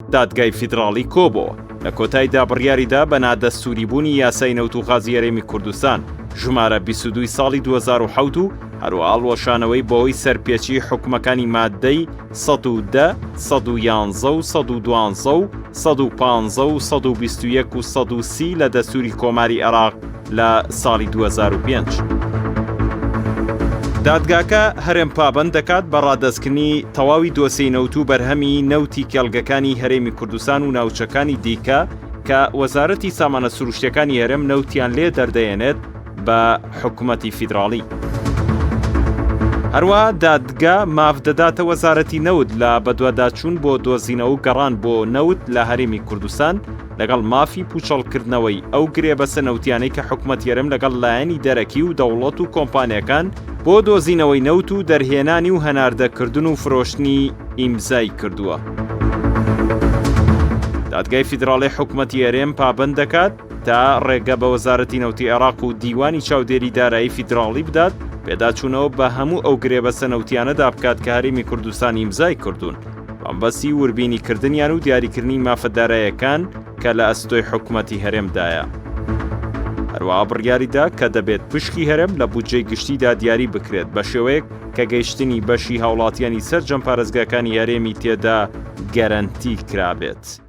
دادگای فیدراڵی کۆبۆوە، لە کۆتایدا بڕیاریدا بە نادەستووریبوونی یاسای نەوت و غازی هەرێمی کوردستان ژمارە 22 ی ساڵی 2007 و هەروەها هەڵوەشانەوەی بەهۆی سەرپێچیی حوکمەکانی ماددەی 110، 111 و 112 و 115 و 121 و 130 لە دەستووری کۆماری عێراق لە ساڵی 2005. دادگاکە هەرێم پابەند دەکات بە ڕادەستکردنی تەواوی دۆسێی نەوت و بەرهەمی نەوتی کێڵگەکانی هەرێمی کوردستان و ناوچەکانی دیکە کە وەزارەتی سامانە سروشتیەکانی هەرێم نەوتیان لێ دەردەهێنێت بە حکومەتی فیدراڵی. هەروەها دادگا ماف دەداتە وەزارەتی نەوت لە بەدواداچوون بۆ دۆزینەوە و گەڕان بۆ نەوت لە هەرێمی کوردستان لەگەڵ مافی پوچەڵکردنەوەی ئەو گرێبەستە نەوتیانەی کە حکومەتی هەرێم لەگەڵ لایەنی دەرەکی و دەوڵەت و کۆمپانیاکان بۆ دۆزینەوەی نەوت و دەرهێنانی و هەناردەکردن و فرۆشتنی ئیمزای کردووە. دادگای فیدراڵی حکومەتی هەرێم پابەند دەکات تا ڕێگە بە وەزارەتی نەوتی عێراق و دیوانی چاودێری دارایی فیدراڵی بدات پێداچوونەوە بە هەموو ئەو گرێبەستە نەوتیانەدا بکات کە هەرێمی کوردستان ئیمزای کردوون بەمەبەستی وربینی کردنیان و دیاریکردنی مافە دارایەکان کە لە ئەستۆی حکومەتی هەرێمدایە. هەروەها بڕیاریدا کە دەبێت پشکی هەرێم لە بودجەی گشتیدا دیاری بکرێت بە شێوەیەک کە گەیشتنی بەشی هاوڵاتیانی سەرجەم پارێزگاکانی هەرێمی تێدا گەرەنتی کرابێت.